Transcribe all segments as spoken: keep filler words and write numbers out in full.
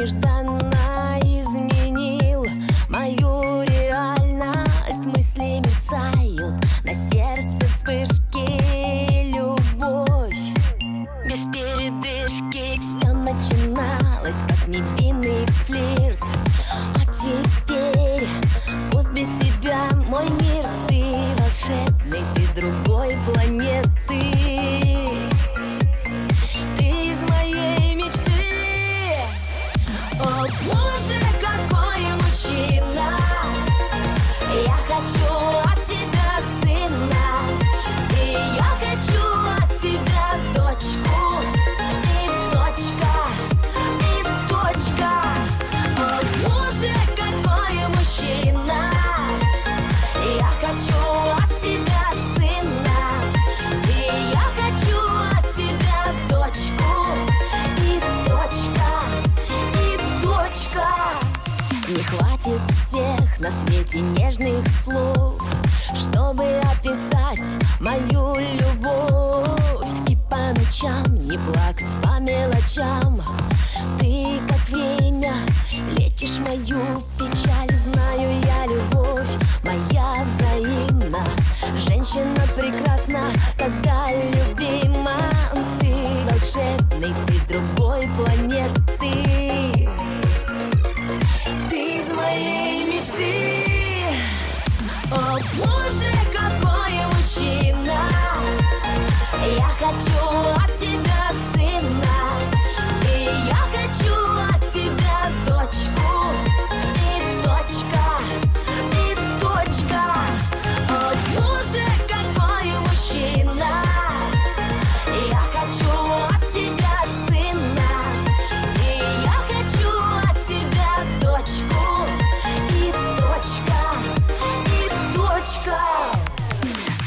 Что она изменил мою реальность. Мысли мерцают, на сердце вспышки, любовь без передышки. Все начиналось как невинный флирт, а теперь пусть без тебя мой мир. Ты волшебный, ты с другой планеты. Ты из моей мечты. О боже, какой мужчина. Я хочу от тебя сына. И я хочу от тебя дочку. И точка, и точка. О боже, какой мужчина. Я хочу от тебя сына. И я хочу от тебя дочку. И точка, и точка. Не хватит всех на свете нежных слов, чтобы описать мою любовь. И по ночам не плакать по мелочам. Ты как время лечишь мою печаль. Знаю я, любовь моя взаимна. Женщина прекрасна, когда любима. Ты волшебный, ты с другой планеты. Ты из моей мечты. О боже, какой мужчина. Я хочу от тебя сына. И я хочу от тебя дочку. И точка, и точка. О боже, какой мужчина. Я хочу от тебя сына. И я хочу от тебя дочку. И точка, и точка.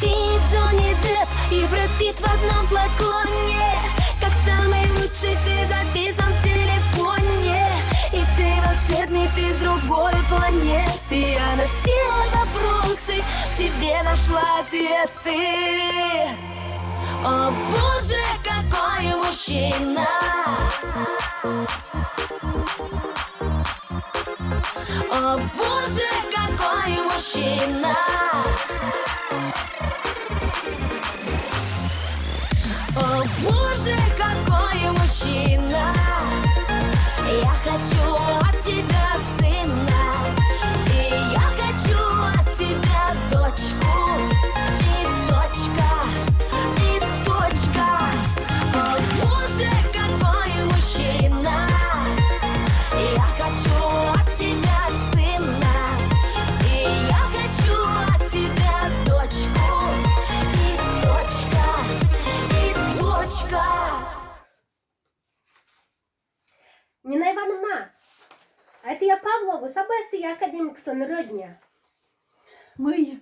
Ты Джонни Депп и Брэд Питт в одном флаконе. Как самый лучший ты записан в телефоне. И ты волшебный, ты с другой планеты. А на все вопросы в тебе нашла ответы. О боже, какой мужчина. О боже, какой мужчина. О боже, какой мужчина. Я хочу от тебя сына. И я хочу от тебя дочку. И точка, и точка. О боже, какой мужчина. Я хочу от тебя сына. И я хочу от тебя дочку. И точка, и точка. Нина Ивановна, а это я Павловыс, а бӧсйӧ академикыслӧн рӧдня. Мый,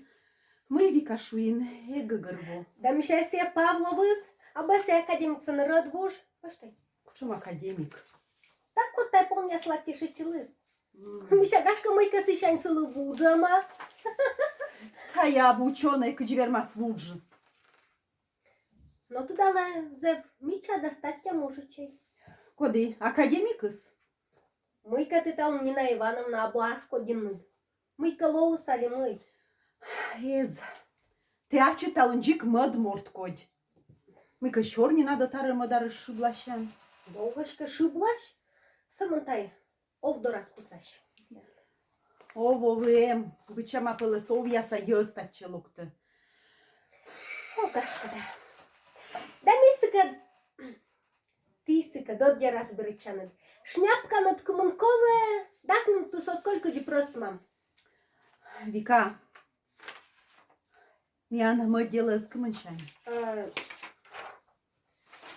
мый, Вика шуин, эг гӧгӧрво. Да мися, эсійӧ Павловыс, а бӧсйӧ академикыслӧн рӧдвуж. Пӧштай. Кутшӧм академик? Так вот тай понъясла тешитчыліс. М. Мися, гашкӧ, мыйкӧ сысянь сылы вуджӧма. Тая абу учёнӧй, кыдзи вермас вуджны. Но тыдалӧ зэв мича да статя мужичӧй. Коді, академикыс? Мыйкӧ ті талун, Нина Ивановна, абу ас кодьыд. Мыйкӧ лоис али мый? Эз. Тэ ачыд талун дзик мӧд морт кодь. Мыйкӧ сёрнинад ӧтарӧ-мӧдарӧ шыбласян. Долгӧсь кӧ шыблась, сӧмын тай ов дорас кусась. Ов, ов эм, быдсяма пӧлӧс овъяса йӧз татчӧ локтӧ. О, гашкӧ да. Да ми сыкӧд, ті сыкӧд ӧдйӧ раз берытчанныд. Шняпканыд кымын колӧ, дас минутыс оз коль, кыдзи прӧстмам. Вика, миян мӧд делӧыс кымынсянь? Э,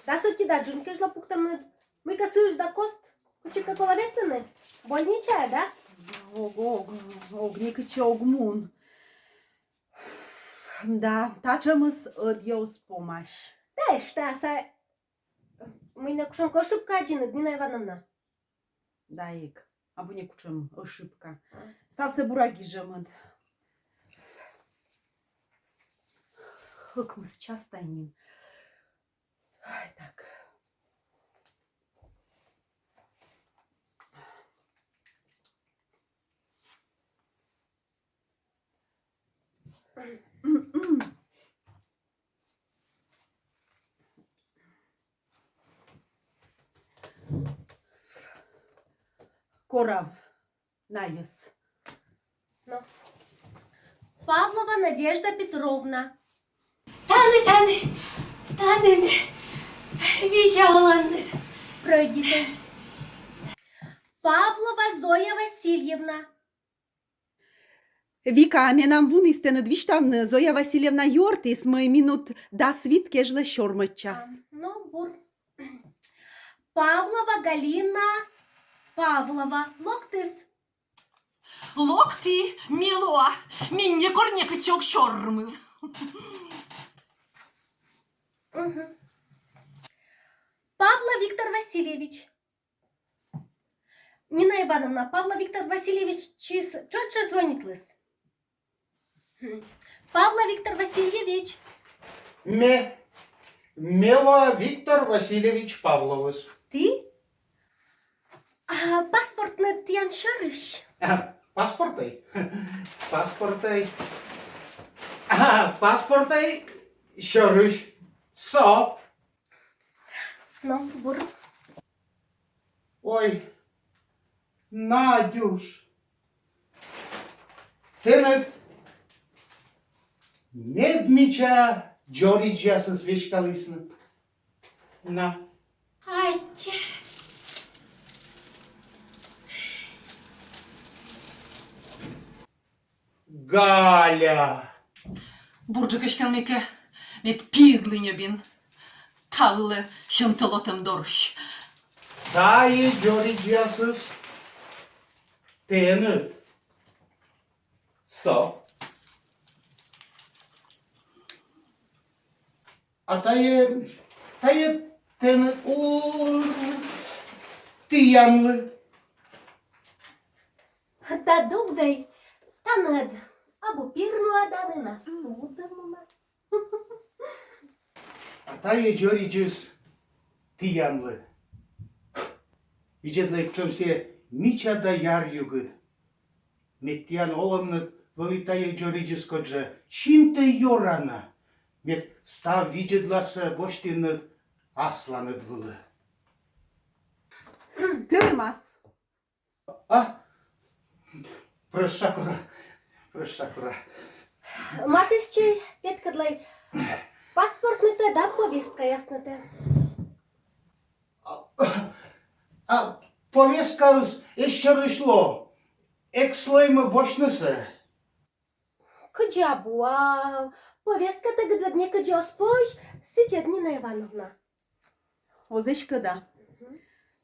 дас ӧтида джын кежлӧ пуктӧмныд. Мыйкӧ сыысь да кост. Кучикӧ колӧ ветлыны больничаӧ, да? Ог, ог, ог, некытчӧ ог мун. Да, татшӧмыс ӧдйӧ оз помась. Да, эшта са, мый нӧ кутшӧмкӧ ошибка аддзинныд, Нина Ивановна? Да эг, абу некутшӧм ошибка. А. Ставсӧ бура гижӧмыд. Ӧкмыс час тай нин. Ай, так. Корав найӧс. Но. Павлова Надежда Петровна. Тані, тані, тані ме видза оланныд. Пройдите. Павлова Зоя Васильевна. Вика, менам вуніс тэныд висьтавны, Зоя Васильевна юӧртіс, мый минут дас вит кежлӧ сёрмӧдчас. Но, бур. Павлова Галина Павлова. Локтіс? Локті, ме лоа, ме некор некытчӧ ог сёрмыв. Павлов Виктор Васильевич. Нина Ивановна, Павлов Виктор Васильевичыс тшӧтш звӧнитліс. Павлов Виктор Васильевич. Ме, ме лоа Виктор Васильевич Павловыс. Ті? А паспортныд тіян сьӧрысь? А, паспортӧй? Паспортӧй. А, паспортӧй сьӧрысь. Со. Но, бур. Ой, Надюш, тэныд медмича дзоридзьясыс веськалісны. На. Аттьӧ. Галя. Бурджык эськӧ мыйкӧ, мед пиыдлі ньӧбин. Та вылӧ сьӧмтӧ лотӧм дорысь. Тайӧ дзоридзьясыс тэныд. Со. А тайӧ, тайӧ тэныд, у, тіянлы. Да дугдӧй, тані ӧд абу пир нуӧдны, на сутӧм нуӧдны. А тайӧ дзоридзьыс тіянлы. Видзӧдлӧй, кутшӧм сійӧ мича да яръюгыд. Мед тіян олӧмныд вӧлі тайӧ дзоридзьыс кодь жӧ синтӧ ёрана. Мед став видзӧдлассӧ босьтінныд асланыд вылӧ. Тырмас. А? Прӧща кора. Прӧща кора. Матыстчӧй, петкӧдлӧй паспортнытӧ да повесткаяснытӧ. А повесткаыс эз сьӧрысь ло. Экслӧй мӧд босьтнысӧ. Кыдзи абу, а повесткатӧгыд ӧд некыдзи оз позь, сідз ӧд, Нина Ивановна? Оз эськӧ да.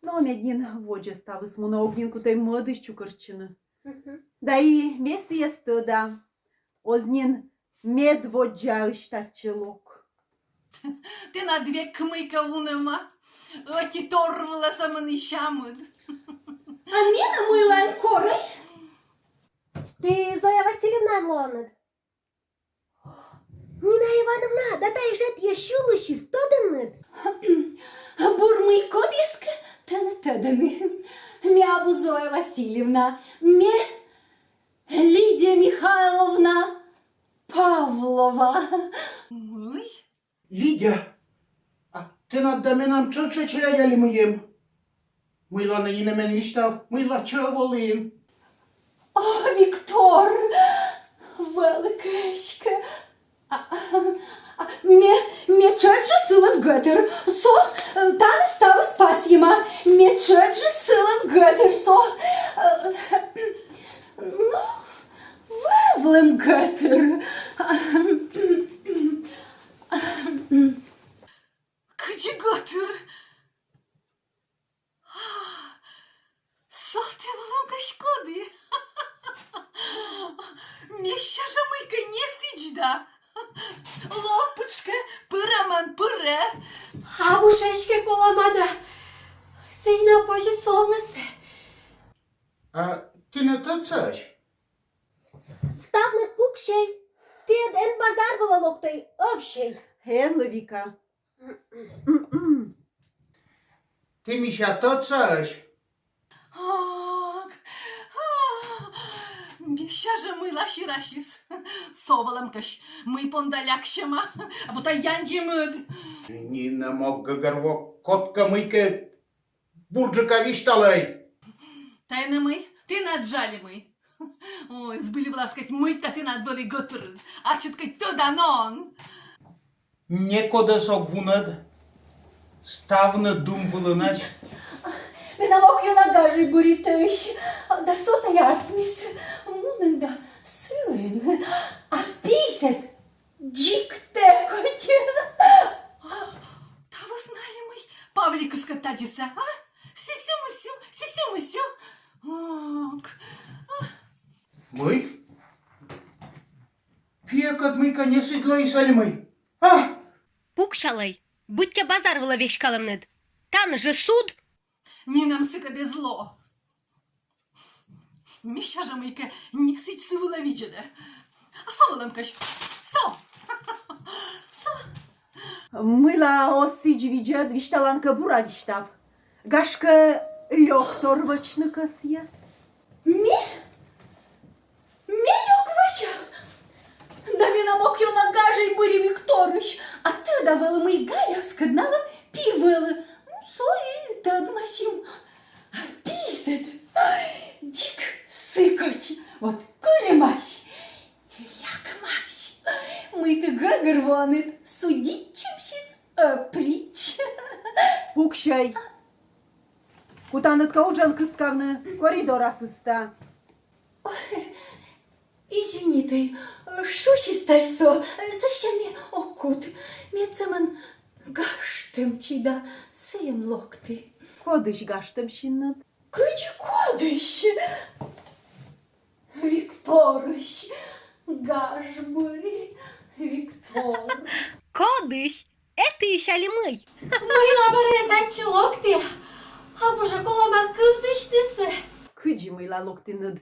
Но мед нин водзӧ ставыс мунӧ, ог нин кутӧй мӧдысь чукӧртчыны. Да и ме сійӧс тӧда. Оз нин медводдзаысь татчӧ лок. Тэнад век мыйкӧ вунӧма. Ӧти тор вылӧ сӧмын и сямыд. А менӧ мыйла эн корӧй? Ті Зоя Васильевнаӧн лоанныд? Нина Ивановна, да тайӧ жӧ тіян сьылысьыс, тӧданныд? Бур, мый кодъяскӧ тэнӧ тӧдӧны. Ме абу Зоя Васильевна, ме Лидия Михайловна Павлова. Мый? Лидя, а тэнад да менам тшӧтш челядь али мый эм? Мыйла нӧ нинӧм эн висьтав, мыйла чӧв олін? О, Виктор, вӧлі кӧ эськӧ. А, а, а, ме, ме тшӧтш жӧ сылӧн гӧтыр. Со, э, тані ставыс пасйӧма. Ме тшӧтш жӧ сылӧн гӧтыр. Со, э, ну, вӧвлӧм гӧтыр. Кыдзи гӧтыр? Со тэ вӧлӧмкӧ коді? Ме сэсся жӧ мыйкӧ не сідз да. Лов пытшкӧ, пырӧмӧн пырӧ. Абу жӧ эськӧ колӧма да. Сідз на позьӧ сӧвмыны. А тэнӧ тӧдсаӧсь? Ставныд пуксьӧй, ті ӧд эн базар вылӧ локтӧй, ӧвсьӧй. Энлы, Вика. Ті, мися, тӧдсаӧсь? Ок, а, Мися жӧ мыйла сірасис. Со вӧлӧмкӧсь, мый понда ляксьӧма, абу тай яндзимыд. Нинӧм ог гӧгӧрво, кодкӧ мыйкӧ бурджыка висьталӧй. Тайӧ нӧ мый, тэнад жаль мый? Ой, збыль вылас кӧть мыйта тэнад вӧлі гӧтырын. Ачыд кӧть тӧдан он. Некодӧс ог вунӧд. Ставныд дум вылынӧсь. Менам ок ёна гажӧй быритӧсь. Да со тай артмис. Мунін да сылін. А писӧд дзик тэкодь. Та вӧсна ли мый Павликыскӧд тадзисӧ, а? Сюсю-мусю, сюсю-мусю. Ок. Мый? Пиӧкӧд мыйкӧ несідз лоис али мый? А? Пуксялӧй, быттьӧ базар вылӧ веськалӧмныд. Тані жӧ суд. Нинӧм сыкӧд эз ло. Мися жӧ мыйкӧ несідз сы вылӧ видзӧдӧ. А со вӧлӧмкӧсь. Со. Со. Мыйла оз сідз видзӧд, висьталан кӧ, бура висьтав. Гашкӧ, лёктор вӧчны кӧсйӧ? Ме? Ме лёк вӧча? Да менам ок ёна гажӧй быри Викторысь, а тӧда вӧлі, мый Галяыскӧд налӧн пи вӧлі. Со и тӧдмасим. А писӧд дзик сыкодь. Вот кольӧмась, лякмась. Мый ті гӧгӧрвоанныд, судитчӧмсьыс ӧприч. Пуксьӧй. Кутанныд кӧ уджӧн кыскавны, коридорас ыстӧ. Извинитӧй, шусис тай со, сэсся ме ог кут. Мед сӧмын гажтӧмтчи да сійӧн локті. Кодысь гажтӧмтчинныд? Кыдзи кодысь? Викторысь. Гаж быри Виктор. Кодысь? Этіысь али мый? Мыйла бара татчӧ локті? Абу жӧ колӧма кывзысьнысӧ. Кыдзи мыйла локтінныд?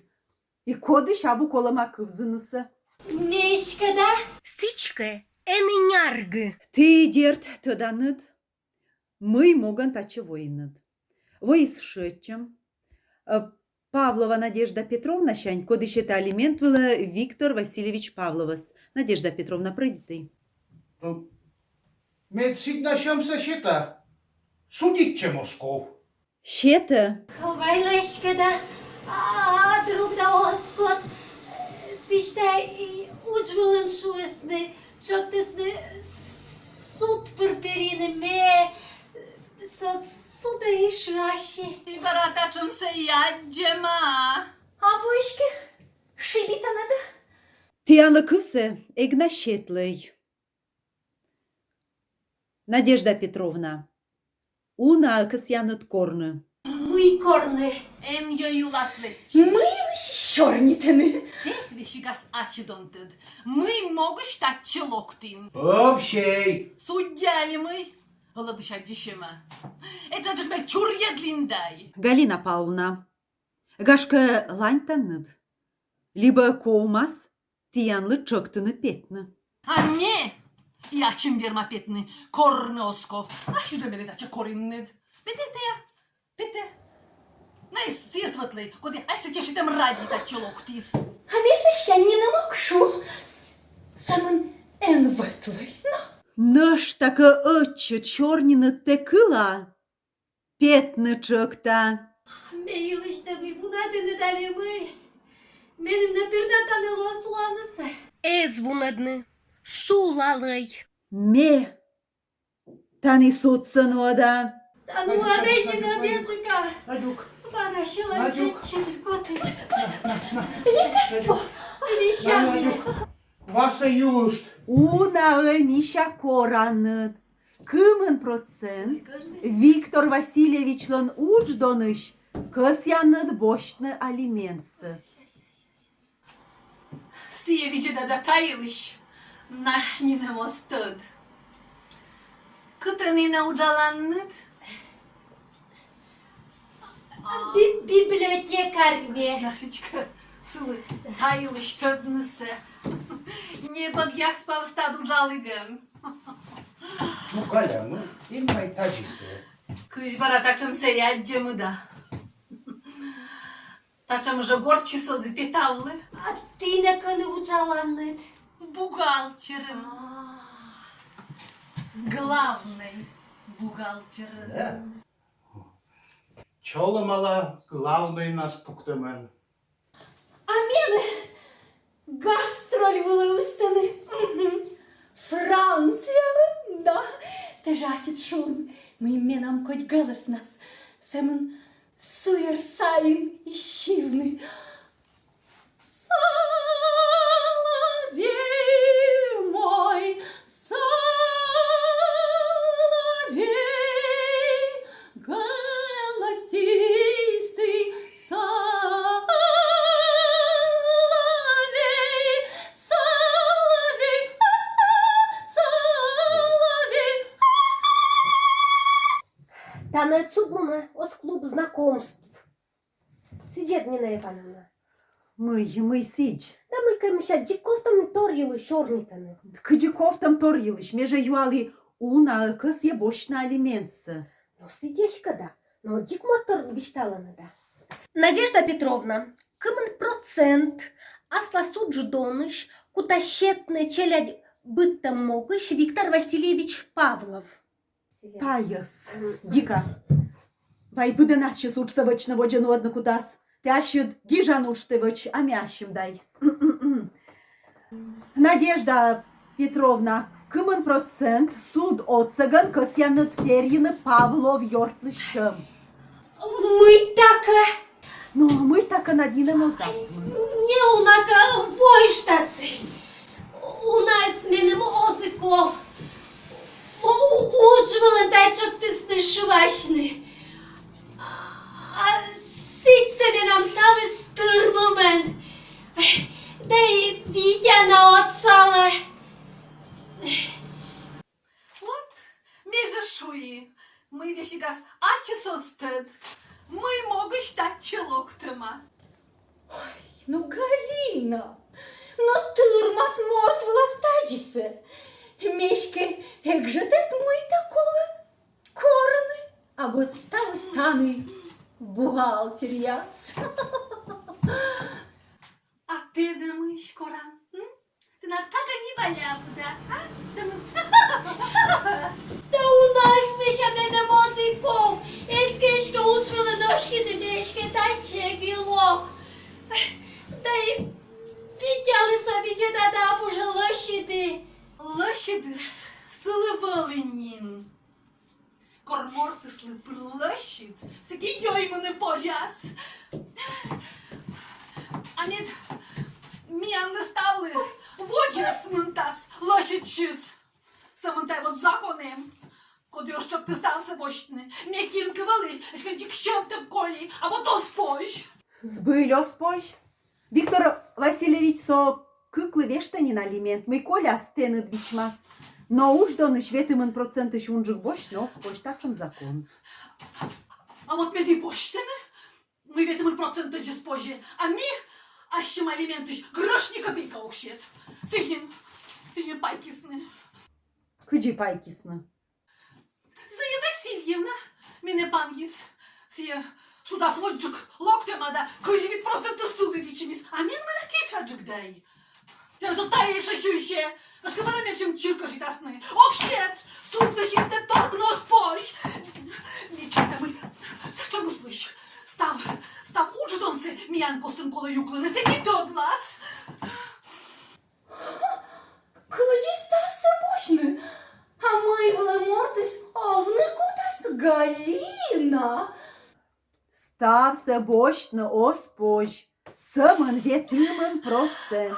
И кодысь абу колӧма кывзынысӧ? Ме эськӧ да. Сідзкӧ, эн и няргы. Ті, дерт, тӧданныд, мый могӧн татчӧ воинныд. Воис шыӧдчӧм. Э, Павлова Надежда Петровнасянь, коді сетӧ алимент вылӧ Виктор Васильевич Павловӧс. Надежда Петровна, прӧйдитӧй. Мед сідз на сьӧмсӧ сета. Судитчӧм оз ков. Сетӧ. Вайлӧ эськӧ да, а друг да оз ков. Сідз тай удж вылын шуисны, чӧктісны суд пыр перйыны, ме со судӧ и шыаси. Бара татшӧмсӧ аддзӧма. Абу эськӧ шыбитана да? Тіянлы кывсӧ эг на сетлӧй. Надежда Петровна, уна кӧсъянныд корны. Мый корны? Эн йӧй улас лэччы. Мый вӧсьӧ сёрнитӧны? Тэ весиг ас ачыд он тӧд, мый могысь татчӧ локтін. Ӧвсей. Судья али мый? Ӧлӧдысь аддзысьӧма. Эджаджык ме чурйӧдлін дай. Галина Павловна, гашкӧ, ланьтанныд? Либӧ ковмас тіянлы чӧктыны петны. А ме и ачым верма петны, корны оз ков. Ассьыд жӧ менӧ татчӧ коринныд. Петӧй, петӧй. Найӧ сійӧс вӧтлӧй, коді асьсӧ чӧжитӧм ради татчӧ локтіс. А ме сэсся нинӧм ог шу. Сӧмын эн вӧтлӧй. Но. Нӧшта кӧ ӧтчыд сёрниныд тэ кыла, петны чӧкта. Ме йылысь тэ мый вунӧдінныд али мый? Меным на тырнатанныд лоӧ суланысӧ. Эз вунӧдны, сулалӧй. Ме тані судсӧ нуӧда. Да нуӧдӧй нин ӧдйӧджыка. Надюк. Вара сьылӧм чеччыны кутіс. Лекарство. Васӧ юышт. Унаӧ мися коранныд. Кымын процент Виктор Васильевичлӧн удждонысь кӧсъянныд босьтны алиментсӧ? Сійӧ видзӧдӧ да та йылысь нач нинӧм оз тӧд. Кытӧн нӧ уджаланныд? Би-, библиотекарь ме. Насичка, сылы та йылысь тӧднысӧ. Небӧгъяс пӧвстад уджалігӧн. Ну, Галя, ну, эн вай тадзисӧ. Кысь бара татшӧмсӧ аддзӧмыда? Татшӧм жӧ гортсьыс оз и петавлы. А ті нӧ кӧні уджаланныд? Бухгалтерын. А. Главнӧй бухгалтерын. Да. Чолӧмала главнӧйнас пуктӧмӧн. А менӧ гастроль вылӧ ыстӧны. Мгм. Францияӧ, да. Тэ жӧ ачыд шуин, мый менам кодь гӧлӧснас сӧмын суйӧр сайын и сьывны. Соловей мой, соловей, голосистый соловей, соловей, соловей. Тані ӧд суд мунӧ, оз клуб знакомств. Сідз ӧд, Нина Ивановна? Мый, мый сідз? Да мыйкӧ, мися, дзик ковтӧм тор йылысь сёрнитӧны. Кыдзи ковтӧм тор йылысь? Ме жӧ юалі, уна-ӧ кӧсйӧ босьтны алиментсӧ. Но сідз эськӧ да. Но дзик мӧдтор висьталӧны да. Надежда Петровна, кымын процент аслас удждонысь кутас сетны челядь быдтӧм могысь Виктор Васильевич Павлов? Тайӧс. Вика, вай быдӧн ассьыс уджсӧ вӧчны водзӧ нуӧдны кутас. Тэ ассьыд гижан уджтӧ вӧч, а ме ассьым дай. Надежда Петровна, кымын процент суд отсӧгӧн кӧсъянныд перйыны Павлов ёртлысь сьӧм? Мый такӧ? Но мый такӧ над нинӧм оз артмы? Неуна кӧ, войштас. Унаӧс меным оз и ков. У-, удж вылын тай тшӧктісны шывасьны. А сідзсӧ менам ставыс тырмымӧн. Да и Витя на отсалӧ. Вот, ме жӧ шуи, мый весигас ачыс оз тӧд, мый могысь татчӧ локтӧма. Ой, ну, Галина, но тырмас морт вылас тадзисӧ. Ме эськӧ эг жӧ тӧд, мыйта колӧ корны, а вот ставыс тані бухгалтерияс. А тэ нӧ мыйысь коран, м? Тэнад кага ньӧбӧ-ля, да, а? Сӧмын. Да унаӧс, мися, меным оз и ков. Эськӧ, эськӧ удж вылын оз сиды, ме эськӧ татчӧ эг и лок. Да и Витялы со видзӧда да абу жӧ лӧсьыды. Лӧсьыдыс сылы вӧлі нин. Кор мортыслы пыр лӧсьыд, сэки йӧймыны позяс. А мед миянлы ставлы водзӧс мынтас лӧсьыдсьыс. Сӧмын тай вот закон эм. Коді оз тшӧкты ставсӧ босьтны. Ме кин кӧ вӧлі, эськӧ дзик сьӧмтӧм коли, а вот оз позь. Збыль оз позь. Виктор Васильевич со кыклы вештӧ нин алимент, мый коляс, тэныд вичмас. Но удждонысь ветымын процентысь унджык босьтны оз позь, татшӧм закон. А вот мед и босьтӧны, мый ветымын процентысь позьӧ, а ми ассьым алиментысь грош ни копейка ог сет. Сідз нин, сідз нин пайкисны. Кыдзи пайкисны? Зоя Васильевна менӧ панйис. Сійӧ судас водзджык локтӧма да кызь вит процентыс сылы вичмис. А мен мӧда кечаджык дай. Тэн со тайӧ сюйсьӧ. Гашкӧ, мӧда менсьым чиркӧшитасны. Ог сет! Судсӧ сиктӧ торкны оз позь. Ме чайта, мый татшӧмыслысь став, став удждонсӧ миян костын колӧ юклыны, сэки тӧдлас. Кыдзи ставсӧ босьтны? А мый вылӧ мортыс овны кутас, Галина? Ставсӧ босьтны оз позь, сӧмын ветымын процент.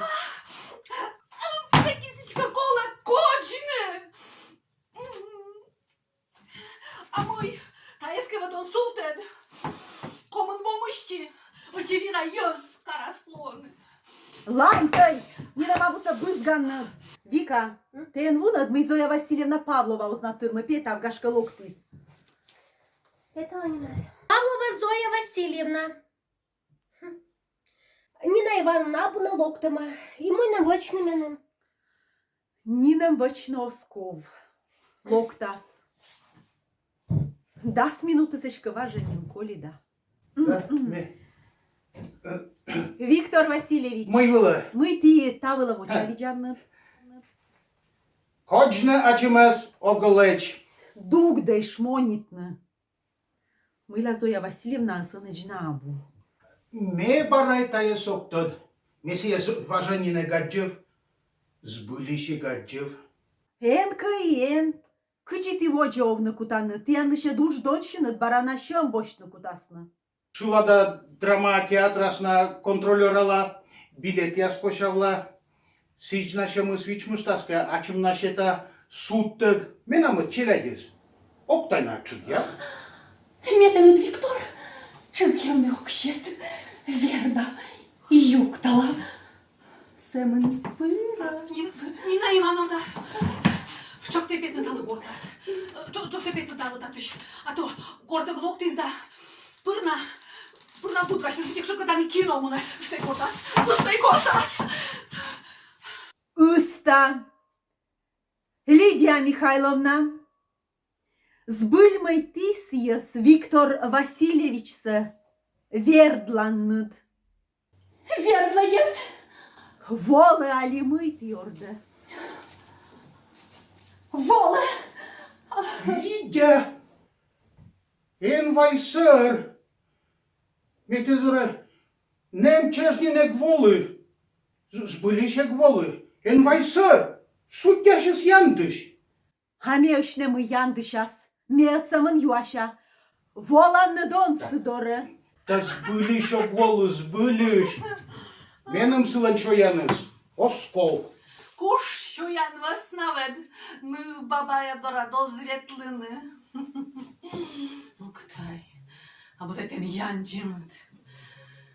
Сэки, сідзкӧ, колӧ кодзьны. А мый, та эськӧ вот он сувтӧд. Комын во мысти ӧти вира йӧз карас лоны. Ланьтӧй! Нинӧм абусӧ бызганныд. Вика, тэ эн вунӧд, мый Зоя Васильевна Павлова оз на тырмы, петав, гашкӧ, локтіс. Петала, Нина. Павлова Зоя Васильевна. Хм. Нина Ивановна абу на локтӧма. И мый нӧ вӧчны меным? Нинӧм вӧчны оз ков. Локтас. Дас минутыс эськӧ важӧн нин коли да. Да, ме. Виктор Васильевич. Мый вылӧ? Мый ті та вылӧ вочавидзанныд? Кодзны ачымӧс ог лэдз. Дугдӧй шмонитны. Мыйла Зоя Васильевнаыс ӧнӧдз на абу? Ме бара тайӧс ог тӧд. Ме сійӧс важӧн нин эг аддзыв. Збыльысь эг аддзыв. Эн кӧй, эн. Кыдзи ті водзӧ овны кутанныд? Тіянлысь ӧд удж донсьыныд бара на сьӧм босьтны кутасны. Шылада драма театрас на контролёрала, билетъяс косявла. Сідз на сьӧмыс вичмыштас кӧ, ачым на сета судтӧг. Менам ӧд челядьыс ог тай на тшыгъяв. Ме тэныд, Виктор, тшыгъявны ог сет. Верда, юктала. Сӧмын пырӧ. Ни-, Нина Ивановна, тшӧктӧй петны талы гортас. Тшӧ-, тшӧктӧй петны талы татысь. А то горт эг локтіс да. Пыр на, пыр на путрасьыс, быттьӧ кӧ тані кино мунӧ. Ыстӧй гортас, ыстӧй гортас. Ыста. Лидия Михайловна, збыль мый ті сійӧс, Виктор Васильевичсӧ, вердланныд? Вердла, дерт. Волӧ али мый ті ордӧ? Волӧ. Лидия, эн вай сӧр. Ме тэ дорӧ нэм чӧж нин эг волы. З-, збыльысь эг волы. Эн вай сӧр. Судьяысь яндысь. А ме ӧшинь нэмӧ яндысяс. Ме ӧд сӧмын юася. Воланныд он сы дорӧ? Да збыльысь ог волы, збыльысь. Меным сылӧн сёяныс оз ков. Куш сёян вӧсна ӧд нывбабая дорад оз ветлыны? Ук тай, абу тай тэн яндзимыд.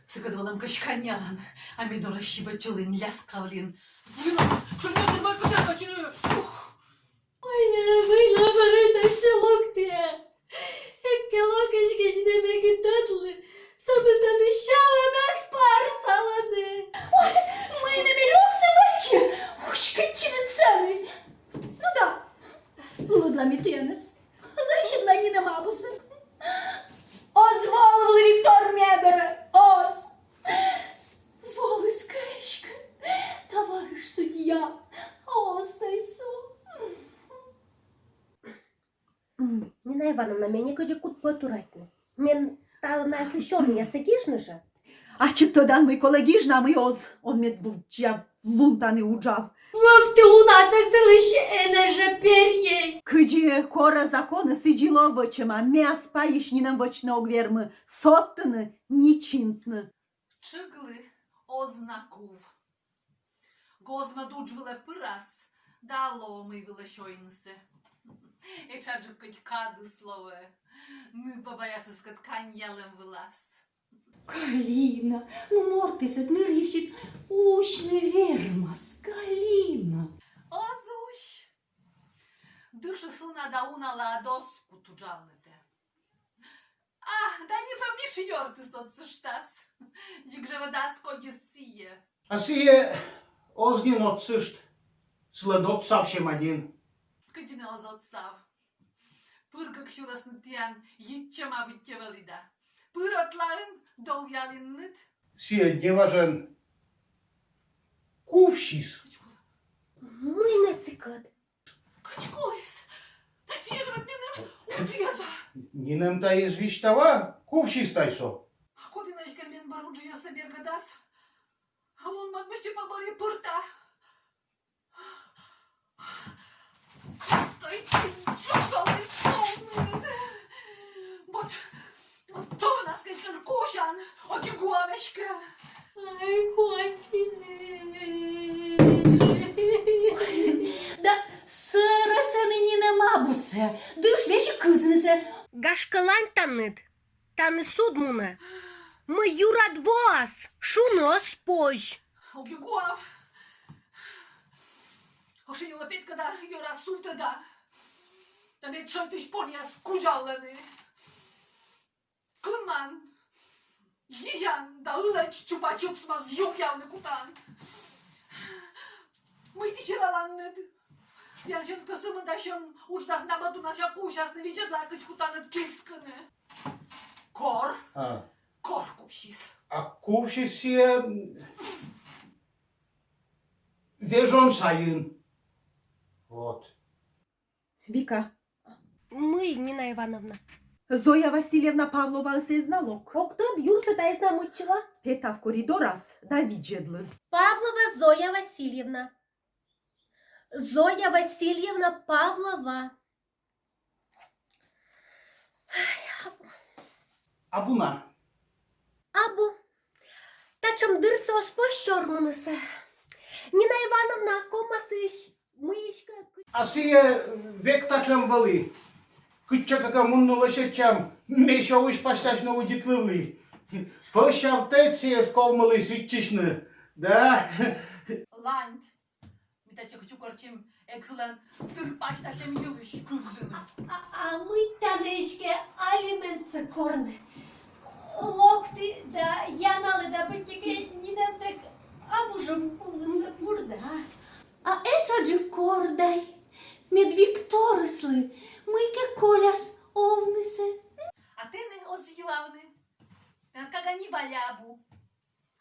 Сыкӧд вӧлӧмкӧ каньялан, а ме дорӧ сибӧдчылін, ляскавлін. Блин, чё мне тут мать кусок начали? Ух. Ой, мыйла бара татчӧ локтіа? Эг кӧ лок эськӧ, нинӧм эг и тӧдлы. Сӧмын тані сяланас парсалӧны. Ой, мый нӧ ме лёксӧ вӧчи? Уськӧдчыны сэні. Ну да, ылӧдла ме тіянӧс. Лӧсьӧдла нинӧм абусӧ. Оз волывлы Виктор ме дорӧ, оз. Воліс кӧ эськӧ, товарищ судья, оз тай со. М, Нина Ивановна, ме некыдзи кут пӧ турайтны. Мен талунаяслы сёрнияссӧ гижны жӧ. Ачыд тӧдан, мый колӧ гижны, а мый оз. Он медводдза лун тані уджав. Вывті унасӧ сылысь энӧ жӧ перйӧй. Кыдзи корӧ законыс, сідзи ло вӧчӧма. Ме ас пайысь нинӧм вӧчны ог вермы. Содтыны, ничинтны. Тшыглы оз на кув. Гоз-мӧд удж вылӧ пырас да ло мый вылӧ сёйнысӧ. Этшаджык кӧть кадыс лоӧ. Нывбабаясыскӧд каньялӧм вылас. Галина, ну мортыс ӧд ныр йывсьыд усьны вермас, Галина. Оз усь. Дышыс уна да уналаӧд оз кут уджавны тэ. А, да нинӧм нин ёртыс отсыштас. Дзик жӧ ӧд ас кодьыс сійӧ. А сійӧ оз нин отсышт. Сылӧн отсавсьӧма нин. Кыдзи нӧ оз отсав? Пыр кык сюрӧсныд тіян йитчӧма быттьӧ вӧлі да. Пыр ӧтлаын довъялінныд. Сійӧ неважӧн кувсис. Мый нӧ сыкӧд? Кыдз коліс? Да сійӧ жӧ ӧд меным уджйӧза. Нинӧм тай эз висьтав, кувсис тай со. А коді нӧ эськӧ мен бӧр уджйӧзсӧ бергӧдас? А лун-мӧд мысти пӧ бӧр и пырта. Тай тшӧкалӧй совны. Вот, вот тонас кӧ эськӧ кусян, ог и гуав эськӧ. Ай, кончинӧ. Да сӧрӧ сэні нинӧм абусӧ, дыш весиг кызнысӧ. Гашкӧ, ланьтанныд, тані суд мунӧ. Мый юрад воас, шуны оз позь. Ог и гуав. Ӧшинь улӧ петкӧда, йӧра, сувтӧда. Да мед шӧйтысь понъяс кудзалӧны. Кынман, йизян да ылӧдз чупа-чупсмӧс югъявны кутан. Мый ті сераланныд? Янсьӧн кӧ сымында сьӧм удждас на бӧрдунас кувсясны, видзӧдлы, кыдз кутанныд кискыны. Кор. А. Кор кувсис. А кувсис сійӧ вежон сайын. Вот. Вика. Мый, Нина Ивановна? Зоя Васильевна Павловаыс эз на лок? Ог тӧд, юрсӧ тай эз на мыччыла. Петав коридорас да видзӧдлы. Павлова Зоя Васильевна. Зоя Васильевна Павлова. Абу на. Абу. Татшӧм дырсӧ оз позь сёрмынысӧ. Нина Ивановна, ковмас сыысь мыйыськӧ. А сійӧ век татшӧм вӧлі. Кытчӧкӧ кӧ мунны лӧсьӧдчам, ме сёысь пасьтасьны удитлывлі. Пӧсявтӧдз сійӧс ковмыліс виччысьны. Да. Ланьт. Ми татчӧ кӧ чукӧртчим, эг сылӧн тыр пасьтасьӧм йылысь кывзыны. А, а мый тані эськӧ алиментсӧ корны? Локті да яналі да быттьӧкӧ нинӧмтӧг абу жӧ муннысӧ бур да. А этшаджык кор дай, мед Викторыслы мыйкӧ коляс овнысӧ. А тэнӧ оз юавны. Тэнад кага ни валя абу.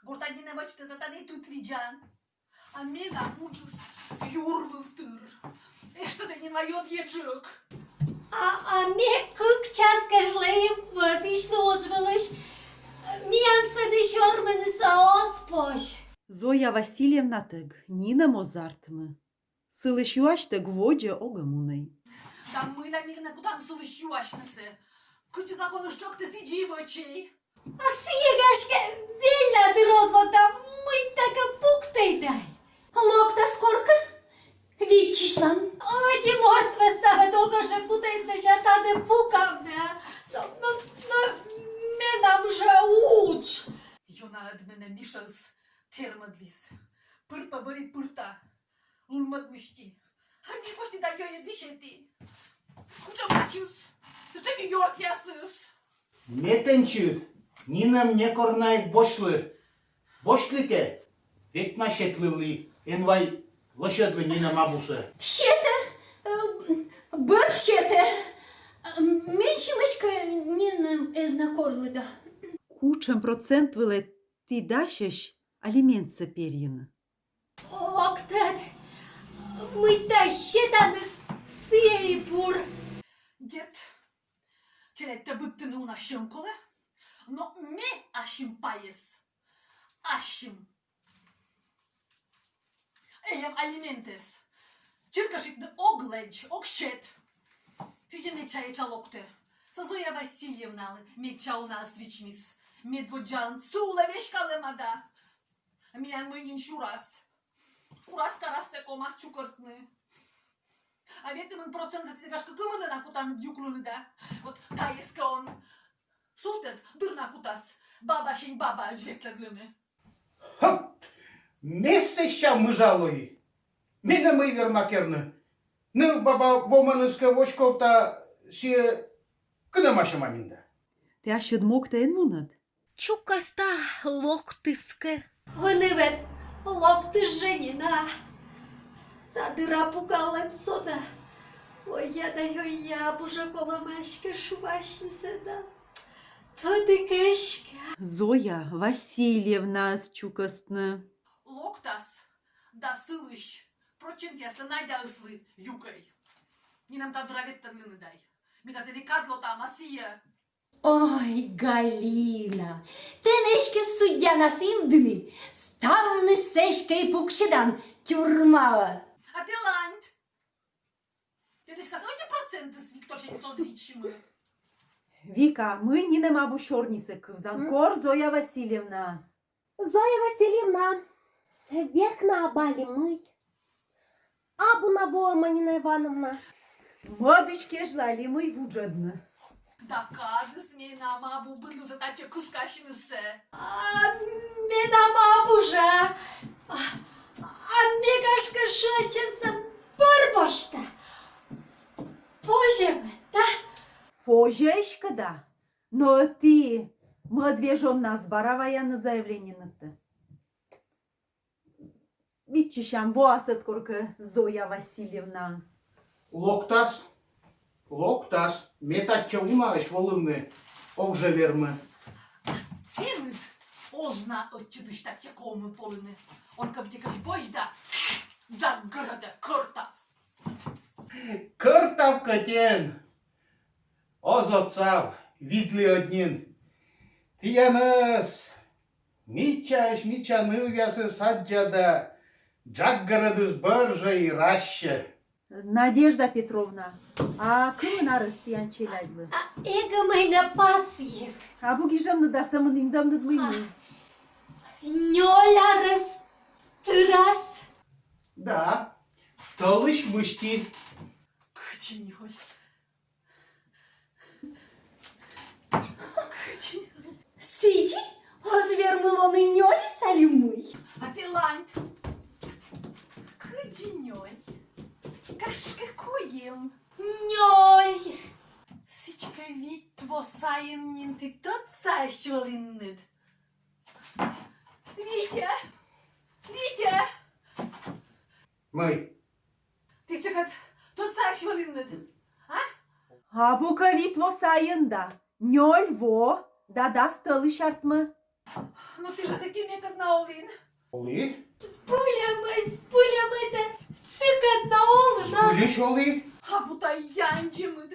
Гортад нинӧм ӧтчыд да тані тыт видзан. А менам уджыс юр выв тыр. Эштӧдӧ нин вай ёд еджык. А, а ме кык час кежлӧ эм вӧзйысьны удж вылысь. Миян сэні сёрмынысӧ оз позь. Зоя Васильевнатӧг нинӧм оз артмы. Сылысь юасьтӧг водзӧ огӧ мунӧй. Да мыйла ми нӧ кутам сылысь юасьнысӧ? Кыдзи законыс тшӧктӧ, сідзи и вӧчӧй. А сійӧ, гашкӧ, вель на дыр оз лок да мыйтакӧ пуктӧй дай. Локтас коркӧ, виччысьлам. Ӧти морт вӧсна вед ог жӧ кутӧй сэсся тані пукавны. Но, но, но менам жӧ удж. Ёна ӧд менӧ Мишаыс тэрмӧдліс. Пыр пӧ бӧр и пырта. Лун-мӧд мысти. А ме кості да йӧй ӧд и сеті. Кутшӧм ачыс, сэтшӧм и ёртъясыс. Ме тэнсьыд нинӧм некор на эг босьтлы. Босьтлі кӧ, век на сетлывлі, эн вай лӧсьӧдлы нинӧм абусӧ. Сетӧ, э, бӧр сетӧ. Менсьым эськӧ нинӧм эз на корлы да. Кутшӧм процент вылӧ ті дасьӧсь алиментсӧ перйыны? Ог тӧд, мыйта сетанныд, сійӧ и бур. Дерт, челядьтӧ быдтыны уна сьӧм колӧ, но ме ассьым пайӧс, ассьым, эм алиментӧс чиркӧшитны ог лэдз, ог сет. Сідзи медся этша локтӧ. Со Зоя Васильевналы медся унаыс вичмис. Медводдзаын сы улӧ веськалӧма да. Миян мый нин сюрас? Курас карассӧ ковмас чукӧртны. А ветымын процентсӧ ті, гашкӧ, кымынлы на кутанныд юклыны да? Вот тайӧс кӧ он сувтӧд, дыр на кутас бабасянь бабаӧдз ветлӧдлыны. Ха! Ме сэсся мыжа лои. Менӧ мый верма керны? Нывбаба вомӧныс кӧ воськовта, сійӧ кынӧмасьӧма нин да. Тэ ассьыд могтӧ эн вунӧд? Чукӧста, локтіс кӧ. Ӧні вед локтіс жӧ нин на. Та дыра пукалӧм со да. Ой-я да ой-я, абу жӧ колӧма эськӧ шуасьнысӧ да. Тӧді кӧ эськӧ. Зоя Васильевнаӧс чукӧстны. Локтас да сылысь прӧчентъяссӧ Надяыслы юкӧй. Нинӧм та дыра ветлӧдлыны дай. Ми татӧні кад локтам, а сійӧ. Ой, Галина, тэнӧ эськӧ судьянас индыны, ставнысӧ эськӧ и пуксьӧдан тюрьмаӧ. А тэ ланьт. Тэ эськӧ ӧти процентыс Викторсянь созвичимы. Вика, мый нинӧм абу сёрнисӧ кывзан, кор Зоя Васильевнаӧс? Зоя Васильевна, век на абу али мый? Абу на воӧма, Нина Ивановна. Мӧдысь кежлӧ али мый вуджӧдны? Да кадыс менам абу быдлузӧ татчӧ кыскасьнысӧ. А менам абу жӧ. А, а ме, гашкӧ, шыӧдчӧмсӧ бӧр босьта. Позьӧ мӧд да? Позьӧ эськӧ да. Но ті мӧд вежоннас бара ваянныд заявлениенытӧ. Виччысям, воас ӧд коркӧ Зоя Васильевнаыс. Локтас, локтас, ме татчӧ унаысь волыны ог жӧ вермы. Тэнад Оз на ӧтчыдысь татчӧ ковмы полыны. Он кӧть кӧть босьт да, джаггӧрӧдӧ, кӧртав. Кӧртав кӧть эн. Оз отсав, видлі ӧд нин. Тіянӧс мичаысь мича нывъясыс аддза да, джаггӧрӧдыс бӧр жӧ и разьсьӧ. Надежда Петровна, а кымын арӧс тіян челядьлы? А эгӧ мый нӧ пасйыд? Абу гижӧмныд да сӧмын индӧмныд, мый нин. Нёль арӧс тырас. Да, тӧлысь мысти. Кыдзи нёль. Кыдзи нёль. Сідзи, оз вермы лоны нёльыс али мый? А тэ ланьт. Кыдзи нёль? Гашкӧ, куим. Нёль. Сідзкӧ, вит во сайын нин ті тӧдсаӧсь вӧлінныд. Витя! Витя! Мый? Ті сыкӧд тӧдсаӧсь вӧлінныд, а? Абу кӧ вит во сайын да, нёль во да дас тӧлысь артмӧ. Но ті жӧ сэки мекӧд на олін. Олі? Пӧльӧмӧсь, пӧльӧмӧсь да сыкӧд на олін, а? Пӧльӧмӧсь, олі? Абу тай яндзимыд.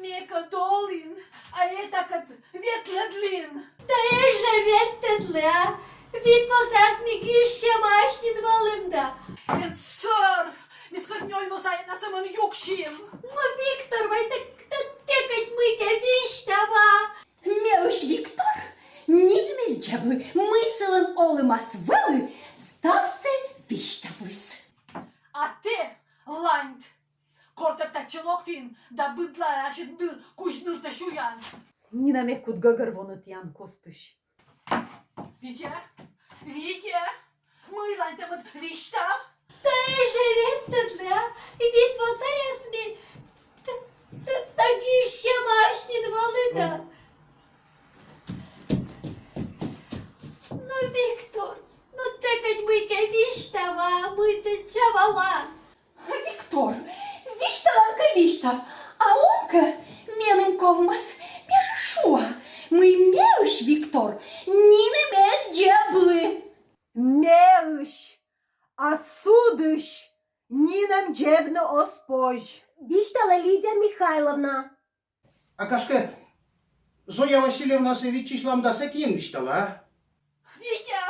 Мекӧд олін, а этакӧд ветлӧдлін. Да эг жӧ ветлӧдлы, а? Вит во сайын ми гижсьӧмаӧсь нин вӧлім да. Эн сӧр, ми сыкӧд нёль во сайын на сӧмын юксим. Но, Виктор, вай тэ, тэ, тэ кӧть мыйкӧ висьтав, а? Меысь Виктор нинӧм эз дзеблы, мый сылӧн олӧмас вӧлі, ставсӧ висьтавліс. А тэ ланьт. Кор тэ татчӧ локтін да быдлаӧ ассьыд ны-, кузь ныртӧ сюян. Нинӧм эг кут гӧгӧрвоны тіян костысь. Витя! Витя! Мыйла тэ мед висьтав? Тэ жӧ ветлӧдлы, а? Вит во сайын ми т-, т-, да гижсьӧмаӧсь нин вӧлі да. Но, Виктор, но тэ кӧть мыйкӧ висьтав, а? Мый тэ чавалан? Виктор, висьталан кӧ, висьтав, а он кӧ, меным ковмас, ме жӧ шуа, мый меысь Виктор нинӧм эз дзеблы. Меысь, а судысь нинӧм дзебны оз позь. Висьталӧ Лидия Михайловна. А гашкӧ, Зоя Васильевнасӧ виччысьлам да, сэки нин висьтала, а? Витя!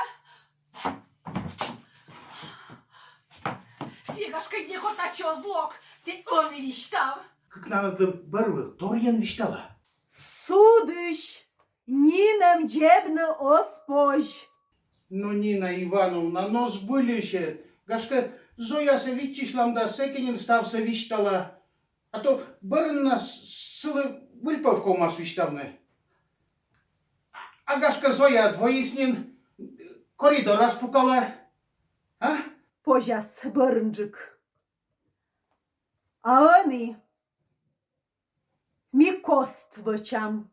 Сійӧ, гашкӧ, некор татчӧ оз лок, тэ ӧні висьтав. Кыкнанныдлы бӧрвыв торйӧн висьтала. Судысь нинӧм дзебны оз позь. Но, Нина Ивановна, но збыльысь. Гашкӧ, Зоясӧ виччысьлам да, сэки нин ставсӧ висьтала. А то бӧрын на с-, сылы выльпӧв ковмас висьтавны. А гашкӧ, Зояыд воис нин, коридорас пукалӧ, а? Позяс бӧрынджык. А ӧні ми кост вӧчам.